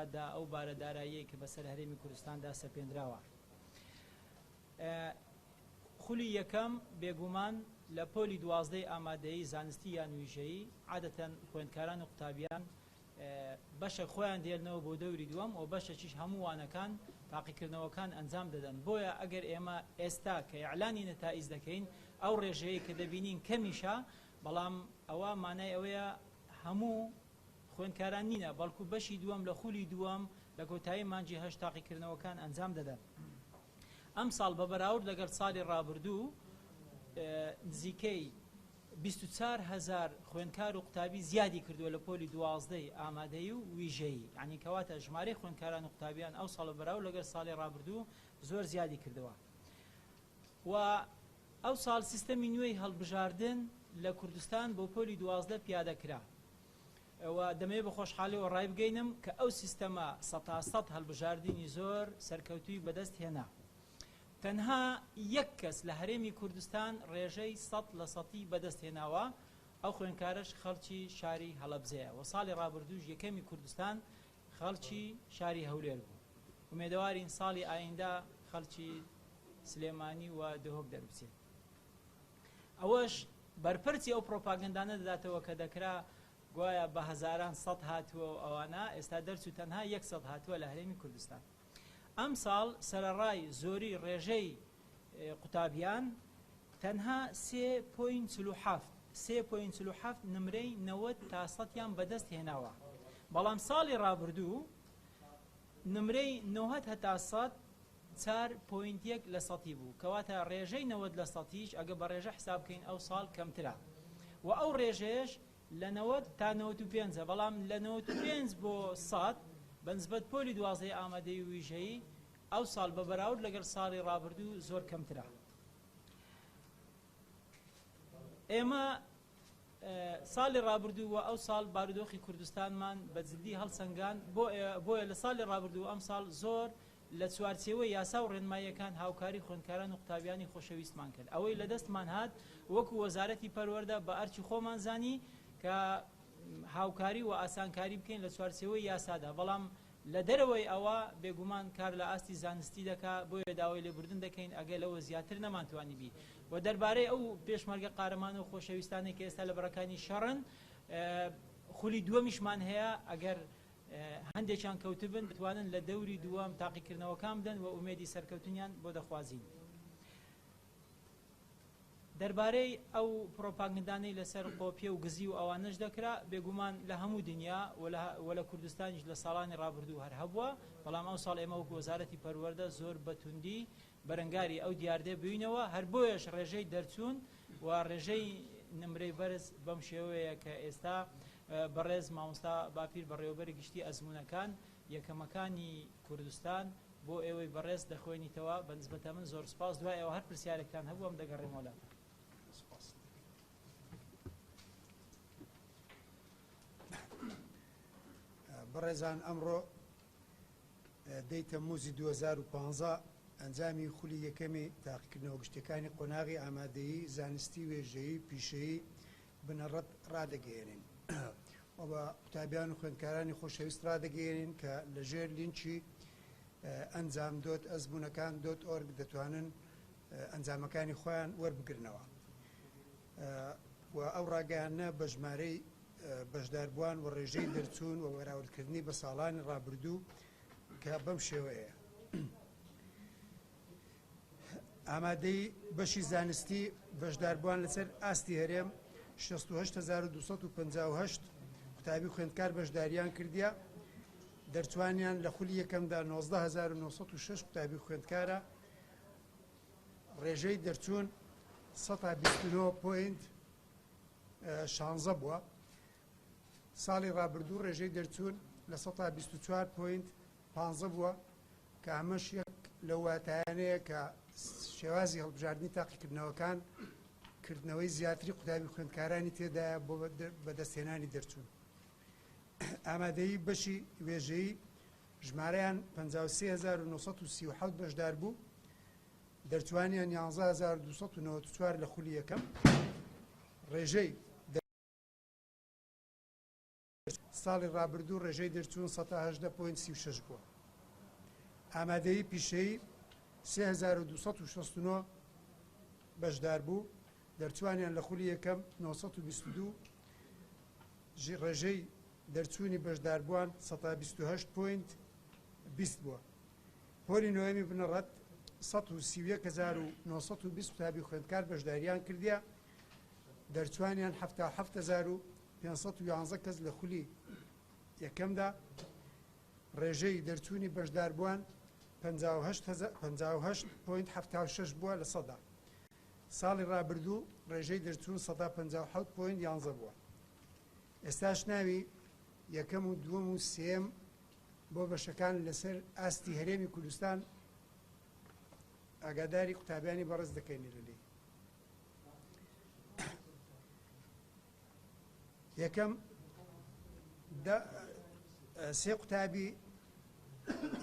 کاتدا ئەو بارە داراییەی کە بەسەر هەرێمی کوردستاندا سەپێنراوە. خولی یەکەم بێگومان لە پۆلی دوازدەی ئامادەیی زانستی یان ویژەیی عادەتەن خوێندکاران و قوتابیان بەشێک خۆیان دێنەوە بۆ دەوری دووەم و بەشێکیش هەموو وانەکان تاقیکردنەوەکان ئەنجام دەدەن بۆیە ئەگەر ئێمە ئێستا کە ئیعلانی نەتائیج دەکەین ئەو ڕێژەیە کە دەبینین کەمیشە بەڵام ئەوە مانای ئەوەیە هەموو خوێندکاران نینە بەڵکو بەشی دووەم لە خولی دووەم لە کۆتایی مانگی هەشت تاقیکردنەوەکان ئەنجام دەدەن. ئەمساڵ بە بەراورد لەگەڵ ساڵی ڕابردوو نزیکەی 24 هەزار خوێندکار و قوتابی زیادی کردووە لە پۆلی دوازدەی ئامادەیی و ویژەیی یعنی کەواتە ژمارەی خوێندکاران و قوتابیان ئەو ساڵ بەراورد لەگەڵ ساڵی ڕابردوو زۆر زیادی کردووە و ئەو ساڵ سیستەمی نوێی هەڵبژاردن لە کوردستان بۆ پۆلی 12 پیادە کرا و دەمەوێت بە خۆشحاڵیەوە ڕایبگەینم کە ئەو سیستەمە سەتا سەت هەڵبژاردنی زۆر سەرکەوتووی بەدەست هێنا. تەنها یەک کەس لە هەرێمی کوردستان ڕێژەی سەت لە سەتی بەدەست هێناوە، ئەو خوێندکارەش خەڵکی شاری هەڵەبجەیە و ساڵی ڕابردووش یەکەمی کوردستان خەڵکی شاری هەولێر بوو. ئومێدەوارین ساڵی ئایندە خەڵکی سلێمانی و دهۆک دەربچێت. ئەوەش بەرپەرچی ئەو پرۆپاگەندانە دەداتەوە کە دەکرا گوایە بە هەزاران سەد هاتووە و ئەوانە، ئێستا دەرچوو تەنها یەک سەد هاتووە لە هەرێمی کوردستان. ئەمساڵ سەرەڕای زۆری ڕێژەی قوتابیان تەنها سێ point 47 سێ point 47 نمرەی 90 تا سەدیان بەدەست هێناوە، بەڵام ساڵی ڕابردوو نمرەی 90 هەتا سەد چار point یەک لە سەتی بوو کەواتە ڕێژەی 90 لە سەتیش ئەگە بە ڕێژە حساب بکەین ئەو ساڵ کەمترە و ئەو ڕێژەیەش لە 90 تا 95 بەڵام لە 95 بۆ 100 بە نسبەت پۆلی دوازدەی ئامادەی و ویژەیی ئەو ساڵ بە بەراورد لەگەڵ ساڵی ڕابردوو زۆر کەمترە. ئێمە ساڵی ڕابردوو و ئەو ساڵ بارودۆخی کوردستانمان بە جدی هەڵسەنگاند، بۆیە لە ساڵی ڕابردوو و ئەمساڵ زۆر لە چوارچێوەی یاسا و ڕێنماییەکان هاوکاری خوێندکاران و قوتابیانی خۆشەویستمان کرد. ئەوەی لە دەستمان هات وەکو وەزارەتی پەروەردە بە ئەرکی خۆمان زانی کە هاوکاری و ئاسانکاری بکەین لە چوارچێوەی یاسادا، بەڵام لە دەرەوەی ئەوە بێگومان کار لە ئاستی زانستی دەکا، بۆیە داوای لێبوردن دەکەین ئەگەر لەوە زیاتر نەمانتوانیبی. و دەربارەی ئەو پێشمەرگە قارەمان و خۆشەویستانەی کە ئێستا لە بەرەکانی شەڕن، خولی دووەمیشمان هەیە، ئەگەر هەندێکیان کەوتبن دەتوانن لە دەوری دووەم تاقیکردنەوەکان بدەن و ئومێدی سەرکەوتنیان بۆ دەخوازین. دەربارەی ئەو پرۆپاگندانەی لەسەر قۆپیە و گزی و ئەوانەش دەکرا، بێگومان لە هەموو دنیا و لە کوردستانیش لە ساڵانی ڕابردوو هەر هەبووە، بەڵام ئەوساڵ ئێمە وەکو وەزارەتی پەروەردە زۆر بە توندی بەرەنگاری ئەو دیاردەیە بووینەوە، هەر بۆیەش ڕێژەی دەرچوون و ڕێژەی نمرەی بەرز بەم شێوەیە کە ئێستا بەڕێز مامۆستا باپیر بەڕێوەبەری گشتی ئەزموونەکان یەکەمەکانی کوردستان بۆ ئێوەی بەڕێز دەخوێنیتەوە بە نسبەتە من زۆر سپاس دوای ئەوە هەر پرسیارێکتان هەبوو ئەم دەگەڕێمەوە لاتان. سپاس. بەڕێزان ئەمڕۆ دەی تەمموزی 2015 ئەنجامی خولی یەکەمی تاقیکردنەوە گشتیەکانی قۆناغی ئامادەیی زانستی وێژەیی پیشەیی بنەڕەت ڕادەگەیەنین و بە قوتابیان و خوێندکارانی خۆشەویست ڕادەگەیەنین کە لە ژێر لینکی ئەنجام dot ئەزموونەکان dot org دەتوانن ئەنجامەکانی خۆیان وەربگرنەوە و ئەو ڕاگەیاندنە بە ژمارەی بەشداربووان و ڕێژەی دەرچوون و بەراوردکردنی بە ساڵانی ڕابردوو کە بەم شێوەیە. ئامادەی بەشی زانستی بەشداربووان لەسەر ئاستی هەرێم 68258 قوتابی خوێندکار بەشداریان کردیە، دەرچوانیان لە خولی یەکەمدا 19906 قوتابی خوێندکارە، ڕێژەی دەرچوون 29.16 بووە. ساڵی ڕابردوو ڕێژەی دەرچوون لە 24.15 بووە کە ئەمەش یەک لەو واتایانەیە کە شێوازی هەڵبژاردنی تاقیکردنەوەکان کردنەوەی زیاتری قوتابی خوێندکارانی تێدایە بۆ بەدەستهێنانی دەرچوون. ئامادەیی بەشی وێژەیی ژمارەیان 53937 بەشدار بوو، دەرچوانیان 11294 لە خولی یەکەم، ڕێژەی. ساڵی ڕابردوو ڕێژەی دەرچوون 18.36 بووە. ئامادەیی پیشەیی 3269 بەشداربوو، دەرچوانیان لە خولی یەکەم 922، ڕێژەی دەرچوونی بەشداربووان 28.20% بووە. پۆلی نۆیەمی بنەڕەت 131920 قوتابی خوێندکار بەشداریان کردیە، دەرچوانیان 77511 کەس لە خولی یەکەمدا، ڕێژەی دەرچوونی بەشداربووان 58.76 بووە لە سەدا. ساڵی ڕابردوو ڕێژەی دەرچوون 57.11% بووە. ئێستاش ناوی یەکەم و دووەم و سێیەم بۆ بەشەکان لەسەر ئاستی هەرێمی کوردستان ئاگاداری قوتابیانی بەڕێز دەکەین لەلی. یەکەم سێ قوتابی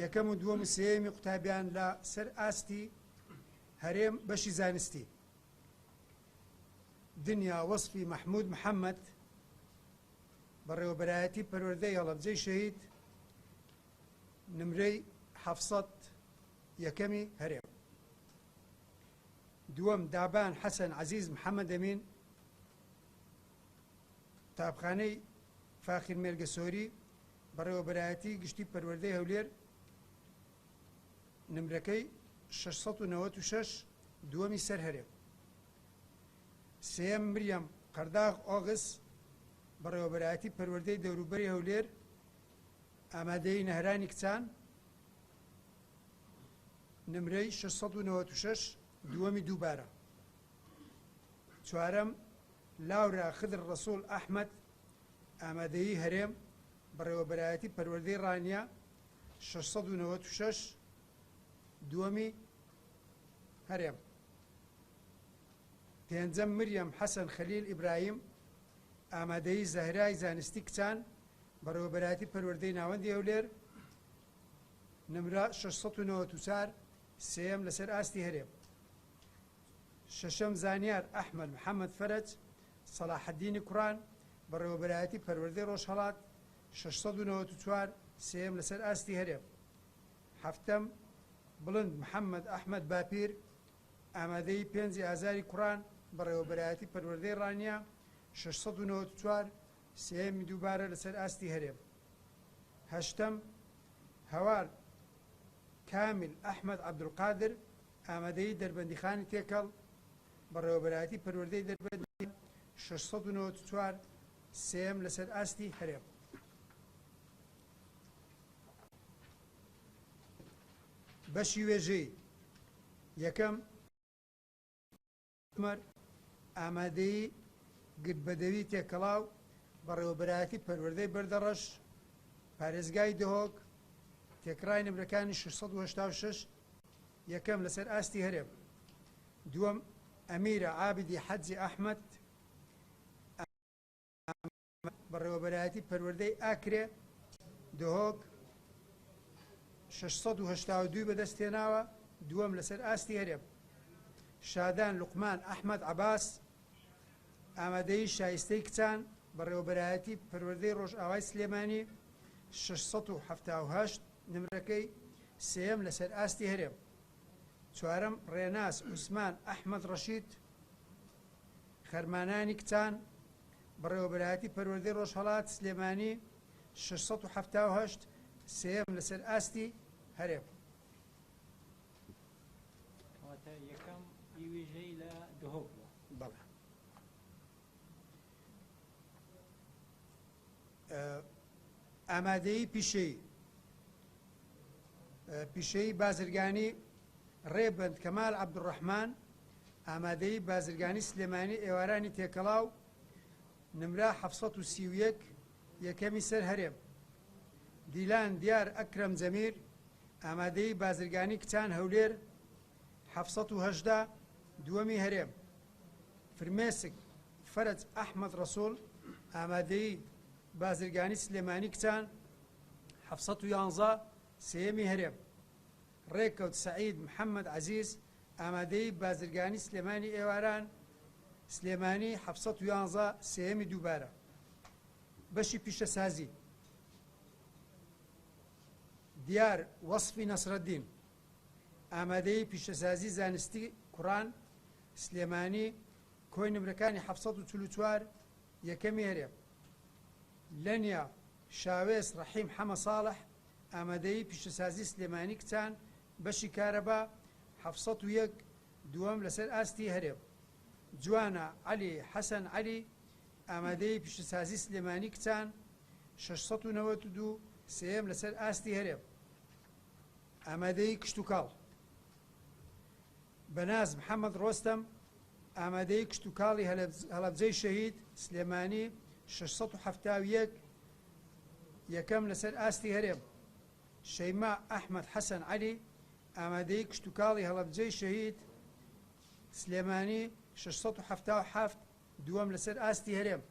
یەکەم و دووەم و سێیەمی قوتابیان لە سەر ئاستی هەرێم بەشی زانستی دنیا وەسفی مەحمود محەممەد بەڕێوەبەرایەتی پەروەردەی هەڵەبجەی شەهید نمرەی 700 یەکەمی هەرێم. دووەم دابان حەسەن عەزیز محەممەد ئەمین قوتابخانەی فاخیر مێرگەسۆری بەڕێوەبەرایەتی گشتی پەروەردەی هەولێر نمرەکەی 696 دووەمی سەر هەرێم. سێیەم مریەم قەرداغ ئۆغس بەڕێوەبەرایەتی پەروەردەی دەوروبەری هەولێر ئامادەی نەهرانی کچان نمرەی 696 دووەمی دووبارە. چوارەم لاورا خدر ڕەسوڵ ئەحمەد ئامادەیی هەرێم بەڕێوەبەرایەتی پەروەردەی ڕانیە 696 دووەمی هەرێم. پێنجەم مریەم حەسەن خەلیل ئیبراهیم ئامادەیی زەهرای زانستی کچان بەڕێوەبەرایەتی پەروەردەی ناوەندی هەولێر نمرە 694 سێیەم لەسەر ئاستی هەرێم. شەشەم زانیار ئەحمەد محەمەد فەرەج سەڵاحەدینی کوڕان بەڕێوەبەرایەتی پەروەردەی ڕۆژهەڵات 694 سێیەم لەسەر ئاستی هەرێم. حەفتەم بڵند محەمەد ئەحمەد باپیر ئامادەیی پێنجی ئازاری کوڕان بەڕێوەبەرایەتی پەروەردەی ڕانیە 694 سێیەمی دووبارە لەسەر ئاستی هەرێم. هەشتەم هەوار کامیل ئەحمەد عەبدولقادر ئامادەیی دەربەندیخانی تێکەڵ بەڕێوەبەرایەتی پەروەردەی دەربەندی 694 سێیەم لەسەر ئاستی هەرێم. بەشی وێژەیی یەکەم عومەر ئامادەیی گردبەدەوی تێکەڵاو بەڕێوەبەرایەتی پەروەردەی بەردەڕەش پارێزگای دهۆک تێکڕای نمرەکانی 686 یەکەم لەسەر ئاستی هەرێم. دووەم ئەمیرە عابدی حەجی ئەحمەد بەڕێوەبەرایەتی پەروەردەی ئاکرێ دهۆک 682 بەدەستهێناوە، دووەم لەسەر ئاستی هەرێم. شادان لوقمان ئەحمەد عەباس ئامادەیی شایستەی کچان بەڕێوەبەرایەتی پەروەردەی ڕۆژئاوای سلێمانی 678 نمرەکەی سێیەم لەسەر ئاستی هەرێم. چوارەم ڕێناس عوسمان ئەحمەد ڕەشید خەرمانانی کچان بەڕێوەبەرایەتی پەروەردەی ڕۆژهەڵات سلێمانی 678 سێیەم لەسەر ئاستی هەرێم. کەواتە یەکەم ئی وێژەی لە دهۆک بووە. بەڵێ. ئامادەیی پیشەیی پیشەیی بازرگانی ڕێبەند کەمال عەبدولڕەحمان ئامادەیی بازرگانی سلێمانی ئێوارانی تێکەڵاو نمرە 731 یەکەمی سەر هەرێم. دیلان دیار ئەکرەم جەمیر ئامادەیی بازرگانی کچان هەولێر 718 دووەمی هەرێم. فرمێسک فەرەج ئەحمەد ڕەسوڵ ئامادەیی بازرگانی سلێمانی کچان 711 سێیەمی هەرێم. ڕێکەوت سەعید محەمەد عەزیز ئامادەیی بازرگانی سلێمانی ئێواران سلێمانی 711 سێیەمی دووبارە. بەشی پیشەسازی. دیار وەسفی نەسرەدین، ئامادەیی پیشەسازی زانستی کوڕان، سلێمانی، کۆی نمرەکانی 744، یەکەمی هەرێم. لەنیا شاوێس ڕەحیم حەمە ساڵح، ئامادەیی پیشەسازی سلێمانی کچان، بەشی کارەبا، 701، دووەم لەسەر ئاستی هەرێم. جوانە عەلی حەسەن عەلی، ئامادەیی پیشەسازی سلێمانی کچان، 692، سێیەم لەسەر ئاستی هەرێم. ئامادەیی کشتوکاڵ. بەناز محەمەد ڕۆستەم، ئامادەیی کشتوکاڵی هەڵەبجەی شەهید، سلێمانی، 671، یەکەم لەسەر ئاستی هەرێم. شەیما ئەحمەد حەسەن عەلی، ئامادەیی کشتوکاڵی هەڵەبجەی شەهید، سلێمانی، 677، دووەم لەسەر ئاستی هەرێم.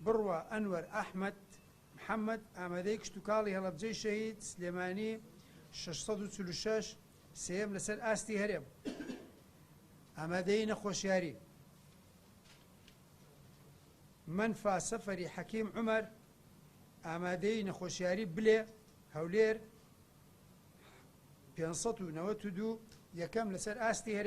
بڕوا ئەنوەر ئەحمەد محەمەد، ئامادەیی کشتوکاڵی هەڵەبجەی شەهید، سلێمانی، 646، سێیەم لەسەر ئاستی هەرێم. ئامادەیی نەخۆشیاری. مەنفا سەفەری حەکیم عومەر، ئامادەیی نەخۆشیاری بلێ، هەولێر، 592، یەکەم لەسەر ئاستی هەرێم.